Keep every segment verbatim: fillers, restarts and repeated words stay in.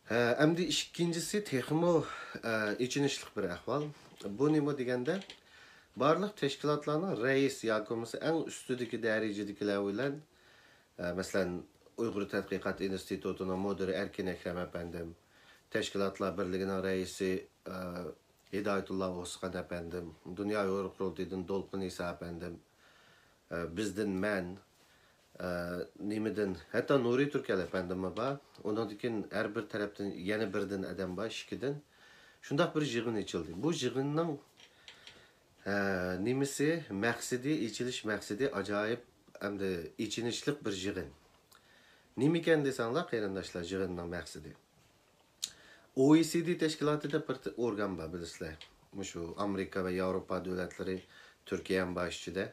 ئەمدى ئىككىنچىسى تېخىمۇ ئېچىنىشلىق بىر ئەھۋال. بۇ نېمە دېگەندە، بارلىق تەشكىلاتلارنىڭ رەئىس ياكى بولمىسا ئەڭ ئۈستىدىكى دەرىجىدىكىلەر بىلەن، مەسىلەن، ئۇيغۇر تەتقىقات ئىنستىتۇتىنىڭ مۇدىرى ئەركىن ئەكرەم ئەپەندىم، تەشكىلاتلار بىرلىكىنىڭ رەئىسى ھىدايەتۇللا ئوسخان ئەپەندىم، دۇنيا ئۇيغۇر قۇرۇلتىيىدىن دولقۇن ئىسا ئەپەندىم، بىزدىن مەن، نېمىدىن، ھەتتا نۇرى تۈركەل ئەپەندىممۇ بار. ئۇنىڭدىن كېيىن ھەر بىر تەرەپتىن يەنە بىردىن ئادەم بار، ئىككىدىن. شۇنداق بىر يىغىن ئېچىلدى. بۇ يىغىننىڭ نېمىسى، مەقسىتى، ئېچىلىش مەقسىتى ئاجايىپ ھەمدە ئېچىنىشلىق بىر يىغىن. نېمىكەن دېسەڭلار، قېرىنداشلار، يىغىننىڭ مەقسىتى. ئو ئى سى دى تەشكىلاتى دەپ بىر ئورگان بار، بىلىسىلەر. مۇشۇ ئامېرىكا ۋە ياۋروپا دۆلەتلىرى، تۈركىيە ھەم بار ئىچىدە،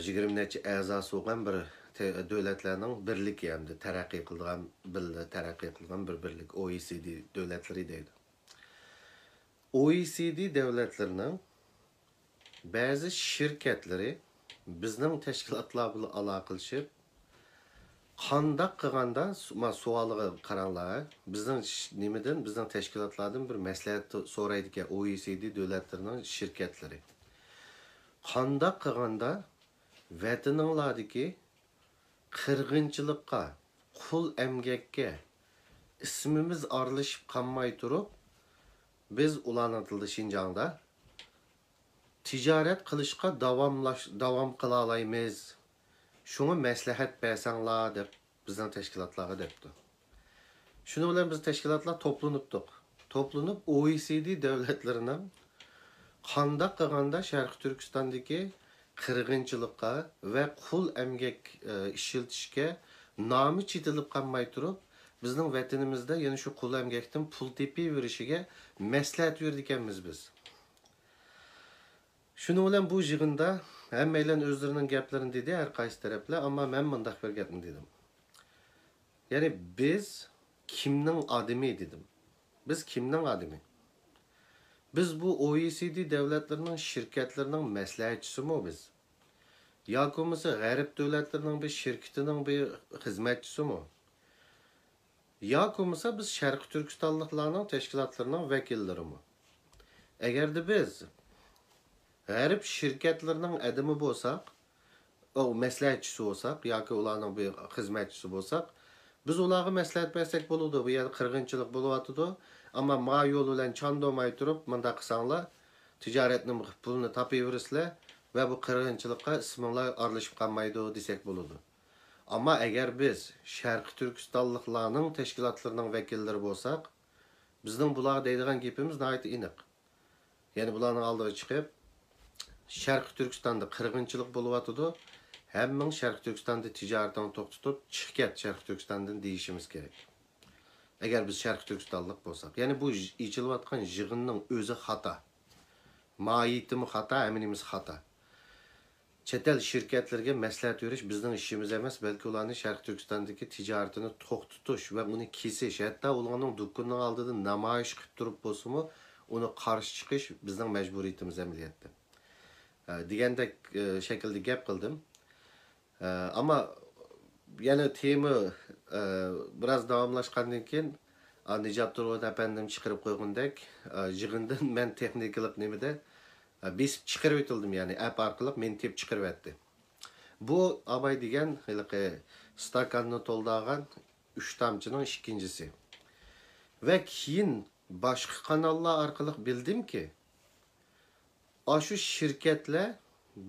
يىگىرمە نەچچە ئەزاسى بولغان بىر دۆلەتلەرنىڭ بىرلىكى ھەمدە تەرەققىي قىلىدىغان، بىللە تەرەققىي قىلغان بىر بىرلىك، ئو ئى سى دى دۆلەتلىرى دەيدۇ. ئو ئى سى دى دۆلەتلىرىنىڭ بەزى شىركەتلىرى بىزنىڭ تەشكىلاتلار بىلەن ئالاقىلىشىپ، قانداق قىلغاندا، سوئالىغا قاراڭلار، بىزنىڭ نېمىدىن، بىزنىڭ تەشكىلاتلاردىن بىر مەسلىھەت سورايدىكەن ئو ئى سى دى دۆلەتلىرىنىڭ شىركەتلىرى. قانداق قىلغاندا ۋەتىنىڭلاردىكى قىرغىنچىلىققا، قۇل ئەمگەككە ئىسمىمىز ئارىلىشىپ قالماي تۇرۇپ، بىز ئۇلارنىڭ تىلىدا شىنجاڭدا تىجارەت قىلىشقا داۋاملاش، داۋام قىلالايمىز. شۇڭا مەسلىھەت بەرسەڭلار دەپ بىزنىڭ تەشكىلاتلارغا دەپتۇ. شۇنىڭ بىلەن بىز تەشكىلاتلار توپلىنىپتۇق. توپلىنىپ ئو ئى سى دى دۆلەتلىرىنىڭ قانداق قىلغاندا شەرقىي تۈركىستاندىكى قىرغىنچىلىققا ۋە قۇل ئەمگەك ئىشلىتىشكە نامى چېتىلىپ قالماي تۇرۇپ، بىزنىڭ ۋەتىنىمىزدە يەنە شۇ قۇل ئەمگەكتىن پۇل تېپىۋېرىشىگە مەسلىھەت بېرىدىكەنمىز بىز. شۇنىڭ بىلەن بۇ يىغىندا ھەممەيلەن ئۆزلىرىنىڭ گەپلىرىنى دېدى، ھەر قايسى تەرەپلەر، ئەمما مەن مۇنداق بىر گەپنى دېدىم. يەنى بىز كىمنىڭ ئادىمى دېدىم. بىز كىمنىڭ ئادىمى؟ بىز بۇ ئو ئى سى دى دۆلەتلىرىنىڭ شىركەتلىرىنىڭ مەسلىھەتچىسىمۇ بىز؟ ياكى بولمىسا غەرب دۆلەتلىرىنىڭ بىر شىركىتىنىڭ بىر خىزمەتچىسىمۇ؟ ياكى بولمىسا بىز شەرقىي تۈركىستانلىقلارنىڭ تەشكىلاتلىرىنىڭ ۋەكىللىرىمۇ؟ ئەگەردە بىز غەرب شىركەتلىرىنىڭ ئادىمى بولساق، ئو، مەسلىھەتچىسى بولساق ياكى ئۇلارنىڭ بىر خىزمەتچىسى بولساق، بىز ئۇلارغا مەسلىھەت بەرسەك بولىدۇ، بۇ يەردە قىرغىنچىلىق بولۇۋاتىدۇ، ئەمما ما يول بىلەن چاندۇرماي تۇرۇپ مۇنداق قىلساڭلار، تىجارەتنى، پۇلنى تاپىۋېرىسىلەر ۋە بۇ قىرغىنچىلىققا ئىسمىڭلار ئارىلىشىپ قالمايدۇ دېسەك بولىدۇ. ئەمما ئەگەر بىز شەرقىي تۈركىستانلىقلارنىڭ تەشكىلاتلىرىنىڭ ۋەكىللىرى بولساق، بىزنىڭ بۇلارغا دەيدىغان گېپىمىز ناھايىتى ئېنىق. يەنى بۇلارنىڭ ئالدىغا چىقىپ، شەرقىي تۈركىستاندا قىرغىنچىلىق بولۇۋاتىدۇ، ھەممىڭ شەرقىي تۈركىستاندا تىجارىتىڭنى توختىتىپ، چىقىپ كەت شەرقىي تۈركىستاندىن دېيىشىمىز كېرەك. ئەگەر بىز شەرقىي تۈركىستانلىق بولساق. يەنى بۇ ئېچىلىۋاتقان يىغىننىڭ ئۆزى خاتا. ماھىيىتىمۇ خاتا، ھەممە نېمىسى خاتا. چەت ئەل شىركەتلىرىگە مەسلىھەت بېرىش بىزنىڭ ئىشىمىز ئەمەس، بەلكى ئۇلارنى شەرقىي تۈركىستاندىكى تىجارىتىنى توختىتىش ۋە ئۇنى كېسىش، ھەتتا ئۇلارنىڭ دۇكىنىنىڭ ئالدىدا نامايىش قىلىپ تۇرۇپ بولسىمۇ، ئۇنى قارشى چىقىش بىزنىڭ مەجبۇرىيىتىمىز ئەمەلىيەتتە. ئە، دېگەندەك، ئە، شەكىلدە گەپ قىلدىم. ئە، ئەمما يەنە تېما، ئە، بىراز داۋاملاشقاندىن كېيىن، ئا، نىجات تۇرغۇن ئەپەندىم چىقىرىپ قويغىنىدەك، ئە، يىغىندىن مەن تېخنىكىلىق نېمىدە، ئە، بېسىپ چىقىرىۋېتىلدىم، يەنى ئەپ ئارقىلىق مېنى تېپىپ چىقىرىۋەتتى. بۇ ئاباي دېگەن ھېلىقى ستاكاننى تولدۇرغان ئۈچ تامچىنىڭ ئىككىنچىسى. ۋە كېيىن باشقا قاناللار ئارقىلىق بىلدىمكى، ئاشۇ شىركەتلەر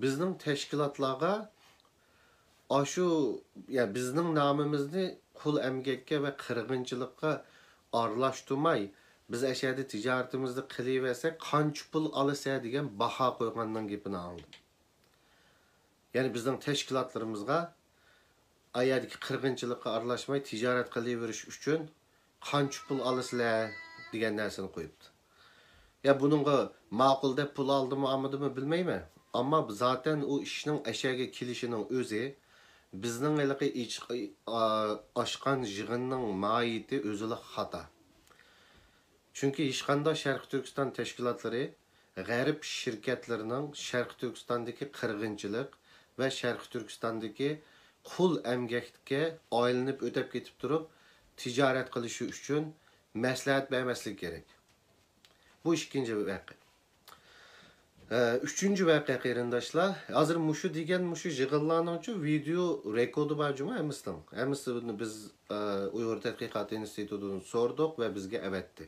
بىزنىڭ تەشكىلاتلارغا ئاشۇ، يا بىزنىڭ نامىمىزنى قۇل ئەمگەككە ۋە قىرغىنچىلىققا ئارىلاشتۇرماي، بىز ئەشەدە تىجارىتىمىزنى قىلىۋەرسەك، قانچە پۇل ئالىسەن دېگەن باھا قويغاننىڭ گېپىنى ئاڭلىدىم. يەنى بىزنىڭ تەشكىلاتلىرىمىزغا ئايەردىكى قىرغىنچىلىققا ئارىلاشماي تىجارەت قىلىۋېرىش ئۈچۈن قانچە پۇل ئالىسىلەر دېگەن نەرسىنى قويۇپتۇ. يا بۇنىڭغا ماقۇل دەپ پۇل ئالدىمۇ، ئالمىدىمۇ بىلمەيمەن. ئەمما زاتەن ئۇ ئىشنىڭ ئەشەگە كېلىشىنىڭ ئۆزى بىزنىڭ ھېلىقى ئېچ-، ئا-، ئاچقان يىغىننىڭ ماھىيىتى ئۆزىلا خاتا. چۈنكى ھېچقانداق شەرقىي تۈركىستان تەشكىلاتلىرى غەرب شىركەتلىرىنىڭ شەرقىي تۈركىستاندىكى قىرغىنچىلىق ۋە شەرقىي تۈركىستاندىكى قۇل ئەمگەككە ئايلىنىپ ئۆتەپ كېتىپ تۇرۇپ، تىجارەت قىلىشى ئۈچۈن مەسلىھەت بەرمەسلىكى كېرەك. بۇ ئىككىنچى ۋەقە. ئە، ئۈچىنچى ۋەقە، قېرىنداشلار. ھازىر مۇشۇ دېگەن، مۇشۇ يىغىنلارنىڭچۇ ۋىدېئو رېكوردى بار جۇمۇ ھەممىسىنىڭ. ھەممىسىنى بىز، ئە، ئۇيغۇر تەتقىقات ئىنستىتۇتىدىن سورىدۇق ۋە بىزگە ئەۋەتتى.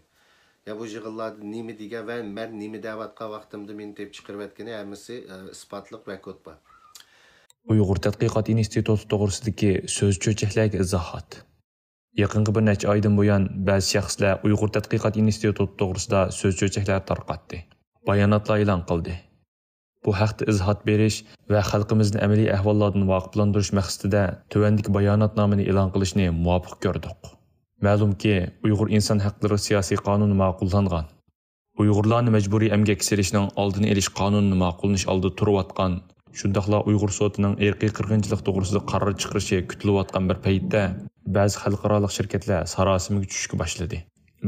يا بۇ يىغىنلاردا نېمە دېگەن ۋە مەن نېمە دەۋاتقان ۋاقتىمدا مېنى تېپىپ چىقىرىۋەتكىنى ھەممىسى، ئە، ئىسپاتلىق رېكورد بار. ئۇيغۇر تەتقىقات ئىنستىتۇتى توغرىسىدىكى سۆز-چۆچەكلەرگە ئىزاھات. يېقىنقى بىر نەچچە ئايدىن بۇيان بەزى شەخسلەر ئۇيغۇر تەتقىقات ئىنستىتۇتى توغرىسىدا سۆز-چۆچەكلەر تارقاتتى، باياناتلار ئېلان قىلدى. بۇ ھەقتە ئىزاھات بېرىش ۋە خەلقىمىزنى ئەمەلىي ئەھۋاللاردىن ۋاقىپلاندۇرۇش مەقسىتىدە تۆۋەندىكى باياناتنامىنى ئېلان قىلىشنى مۇۋاپىق كۆردۇق. مەلۇمكى، ئۇيغۇر ئىنسان ھەقلىرى سىياسىي قانۇنى ماقۇللانغان. ئۇيغۇرلارنى مەجبۇرىي ئەمگەككە سېلىشنىڭ ئالدىنى ئېلىش قانۇنىنى ماقۇللىنىش ئالدىدا تۇرۇۋاتقان، شۇنداقلا ئۇيغۇر سوتىنىڭ ئىرقىي قىرغىنچىلىق توغرىسىدا قارار چىقىرىشى كۈتۈلۈۋاتقان بىر پەيتتە، بەزى خەلقئارالىق شىركەتلەر ساراسىمىگە چۈشۈشكە باشلىدى.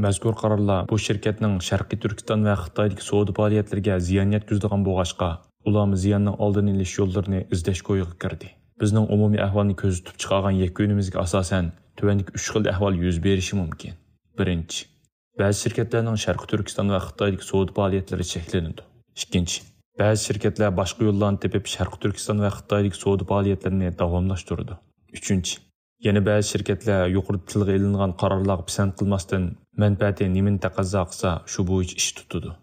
مەزكۇر قارارلار بۇ شىركەتنىڭ شەرقىي تۈركىستان ۋە خىتايدىكى سودا پائالىيەتلىرىگە زىيان يەتكۈزىدىغان بولغاچقا، ئۇلارمۇ زىياننىڭ ئالدىنى ئېلىش يوللىرىنى ئىزدەش كويىغا كىردى. بىزنىڭ ئومۇمىي ئەھۋالنى كۆزىتىپ چىقارغان يەكۈنىمىزگە ئاساسەن، تۆۋەندىكى ئۈچ خىل ئەھۋال يۈز بېرىشى مۇمكىن. بىرىنچى، بەزى شىركەتلەرنىڭ شەرقىي تۈركىستان ۋە خىتايدىكى سودا پائالىيەتلىرى چەكلىنىدۇ. ئىككىنچى، بەزى شىركەتلەر باشقا يوللارنى تېپىپ، شەرقىي تۈركىستان ۋە خىتايدىكى سودا پائالىيەتلىرىنى داۋاملاشتۇرىدۇ. ئۈچىنچى، يەنە بەزى شىركەتلەر يۇقىرىدا تىلغا ئېلىنغان قارارلارغا پىسەنت قىلماستىن، مەنپەئەتى نېمىنى تەقەززا قىلسا، شۇ بويىچە ئىش تۇتىدۇ.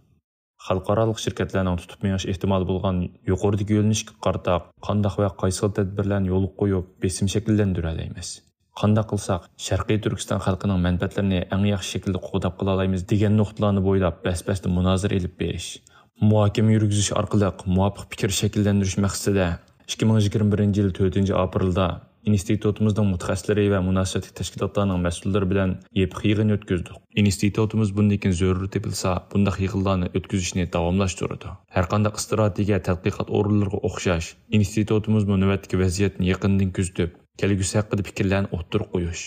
خەلقئارالىق شىركەتلەرنىڭ تۇتۇپ مېڭىش ئېھتىمالى بولغان يۇقىرىدىكى يۆنىلىشكە قارىتا، قانداق ۋە قايسى خىل تەدبىرلەرنى يولغا قويۇپ، بېسىم شەكىللەندۈرەلەيمىز؟ قانداق قىلساق، شەرقىي تۈركىستان خەلقىنىڭ مەنپەئەتلىرىنى ئەڭ ياخشى شەكىلدە قوغداپ قالالايمىز دېگەن نۇقتىلارنى بويلاپ بەس-بەستە مۇنازىرە ئېلىپ بېرىش، مۇھاكىمە يۈرگۈزۈش ئارقىلىق مۇۋاپىق پىكىر شەكىللەندۈرۈش مەقسىتىدە، ئىككى مىڭ يىگىرمە بىرىنچى يىل تۆتىنچى ئاپرېلدا ئىنستىتۇتىمىزنىڭ مۇتەخەسسىسلىرى ۋە مۇناسىۋەتلىك تەشكىلاتلارنىڭ مەسئۇللىرى بىلەن يېپىق يىغىن ئۆتكۈزدۇق. ئىنستىتۇتىمىز بۇندىن كېيىن زۆرۈر تېپىلسا، بۇنداق يىغىنلارنى ئۆتكۈزۈشنى داۋاملاشتۇرىدۇ. ھەرقانداق ئىستراتېگىيە تەتقىقات ئورۇنلىرىغا ئوخشاش، ئىنستىتۇتىمىزمۇ نۆۋەتتىكى ۋەزىيەتنى يېقىندىن كۆزىتىپ، كەلگۈسى ھەققىدە پىكىرلەرنى ئوتتۇرىغا قويۇش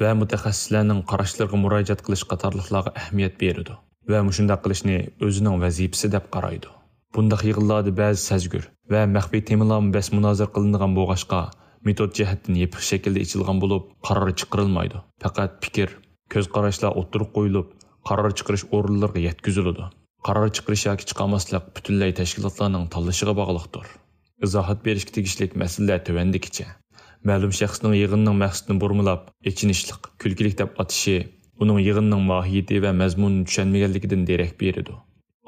ۋە مۇتەخەسسىسلەرنىڭ قاراشلىرىغا مۇراجىئەت قىلىش قاتارلىقلارغا ئەھمىيەت بېرىدۇ ۋە مۇشۇنداق قىلىشنى ئۆزىنىڭ ۋەزىپىسى دەپ قارايدۇ. بۇنداق يىغىنلاردا بەزى سەزگۈر ۋە مەخپىي تېمىلارمۇ بەس مۇنازىرە قىلىنىدىغان بولغاچقا، مېتود جەھەتتىن يېپىق شەكىلدە ئېچىلغان بولۇپ، قارار چىقىرىلمايدۇ. پەقەت پىكىر، كۆز قاراشلار ئوتتۇرىغا قويۇلۇپ، قارار چىقىرىش ئورۇنلىرىغا يەتكۈزۈلىدۇ. قارار چىقىرىش ياكى چىقارماسلىق پۈتۈنلەي تەشكىلاتلارنىڭ تاللىشىغا باغلىقتۇر. ئىزاھات بېرىشكە تېگىشلىك مەسىلىلەر تۆۋەندىكىچە. مەلۇم شەخسنىڭ يىغىننىڭ مەقسىتىنى بۇرمىلاپ، ئېچىنىشلىق، كۈلكىلىك دەپ ئاتىشى ئۇنىڭ يىغىننىڭ ماھىيىتى ۋە مەزمۇنىنى چۈشەنمىگەنلىكىدىن دېرەك بېرىدۇ.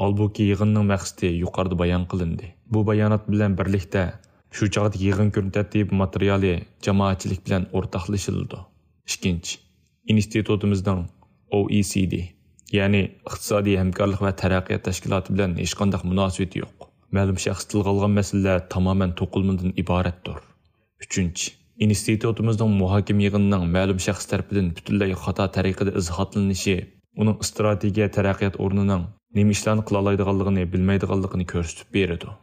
ھالبۇكى، يىغىننىڭ مەقسىتى يۇقىرىدا بايان قىلىندى. بۇ بايانات بىلەن بىرلىكتە، شۇ چاغدىكى يىغىن كۈن تەرتىپى ماتېرىيالى جامائەتچىلىك بىلەن ئورتاقلىشىلىدۇ. ئىككىنچى، ئىنستىتۇتىمىزنىڭ ئو ئى سى دى، يەنى ئىقتىسادىي ھەمكارلىق ۋە تەرەققىيات تەشكىلاتى بىلەن ھېچقانداق مۇناسىۋىتى يوق. مەلۇم شەخس تىلغا ئالغان مەسىلىلەر تامامەن توقۇلمىدىن ئىبارەتتۇر. ئۈچىنچى، ئىنستىتۇتىمىزنىڭ مۇھاكىمە يىغىنىنىڭ مەلۇم شەخس تەرىپىدىن پۈتۈنلەي خاتا تەرىقىدە ئىزاھاتلىنىشى ئۇنىڭ ئىستراتېگىيە تەرەققىيات ئورنىنىڭ نېمە ئىشلارنى قىلالايدىغانلىقىنى بىلمەيدىغانلىقىنى كۆرسىتىپ بېرىدۇ.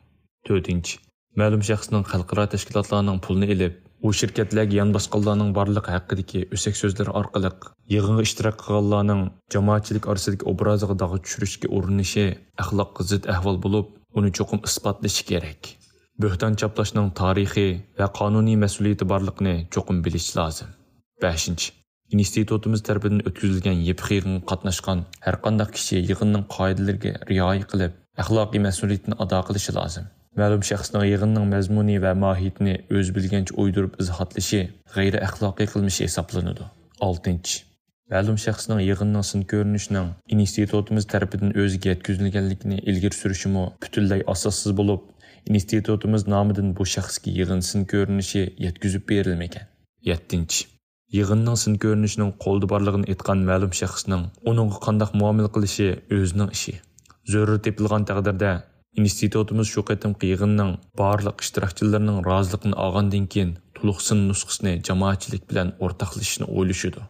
تۆتىنچى، مەلۇم شەخسنىڭ خەلقئارا تەشكىلاتلارنىڭ پۇلىنى ئېلىپ، ئۇ شىركەتلەرگە يان باسقانلارنىڭ بارلىقى ھەققىدىكى ئۆسەك سۆزلىرى ئارقىلىق يىغىنغا ئىشتىراك قىلغانلارنىڭ جامائەتچىلىك ئارىسىدىكى ئوبرازىغا داغ چۈشۈرۈشكە ئۇرۇنۇشى ئەخلاققا زىت ئەھۋال بولۇپ، ئۇنى چوقۇم ئىسپاتلىشى كېرەك. بۆھتان چاپلاشنىڭ تارىخىي ۋە قانۇنىي مەسئۇلىيىتى بارلىقىنى چوقۇم بىلىشى لازىم. بەشىنچى، ئىنستىتۇتىمىز تەرىپىدىن ئۆتكۈزۈلگەن يېپىق يىغىنغا قاتناشقان ھەرقانداق كىشى يىغىننىڭ قائىدىلىرىگە رىئايە قىلىپ، ئەخلاقىي مەسئۇلىيىتىنى ئادا قىلىشى لازىم. مەلۇم شەخسنىڭ يىغىننىڭ مەزمۇنى ۋە ماھىيىتىنى ئۆزى بىلگەنچە ئويدۇرۇپ ئىزاھاتلىشى غەيرىي ئەخلاقىي قىلمىش ھېسابلىنىدۇ. ئالتىنچى، مەلۇم شەخسنىڭ يىغىننىڭ سىن كۆرۈنۈشىنىڭ ئىنستىتۇتىمىز تەرىپىدىن ئۆزىگە يەتكۈزۈلگەنلىكىنى ئىلگىرى سۈرۈشىمۇ پۈتۈنلەي ئاساسسىز بولۇپ، ئىنستىتۇتىمىز نامىدىن بۇ شەخسكە يىغىن سىن كۆرۈنۈشى يەتكۈزۈپ بېرىلمىگەن. يەتتىنچى، يىغىننىڭ سىن كۆرۈنۈشىنىڭ قولدا بارلىقىنى ئېيتقان مەلۇم شەخسنىڭ ئۇنىڭغا قانداق مۇئامىلە قىلىشى ئۆزىنىڭ ئىشى. زۆرۈر تېپىلغان تەقدىردە، ئىنستىتۇتىمىز شۇ قېتىمقى يىغىننىڭ بارلىق ئىشتىراكچىلىرىنىڭ رازىلىقىنى ئالغاندىن كېيىن، تولۇق سىن نۇسخىسىنى جامائەتچىلىك بىلەن ئورتاقلىشىشنى ئويلىشىدۇ.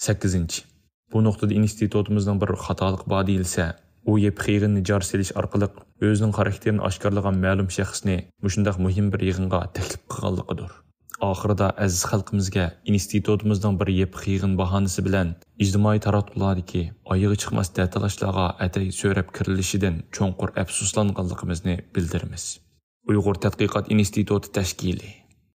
سەككىزىنچى، بۇ نۇقتىدا ئىنستىتۇتىمىزنىڭ بىر خاتالىقى بار دېيىلسە، ئۇ يېپىق يىغىننى جار سېلىش ئارقىلىق ئۆزىنىڭ خاراكتېرىنى ئاشكارىلىغان مەلۇم شەخسنى مۇشۇنداق مۇھىم بىر يىغىنغا تەكلىپ قىلغانلىقىدۇر. ئاخىرىدا ئەزىز خەلقىمىزگە ئىنستىتۇتىمىزنىڭ بىر يېپىق يىغىن باھانىسى بىلەن ئىجتىمائىي تاراتقۇلاردىكى ئايىغى چىقماس دەتالاشلارغا ئەتەي سۆرەپ كىرىلىشىدىن چوڭقۇر ئەپسۇسلانغانلىقىمىزنى بىلدۈرىمىز. ئۇيغۇر تەتقىقات ئىنستىتۇتى تەشكىلى.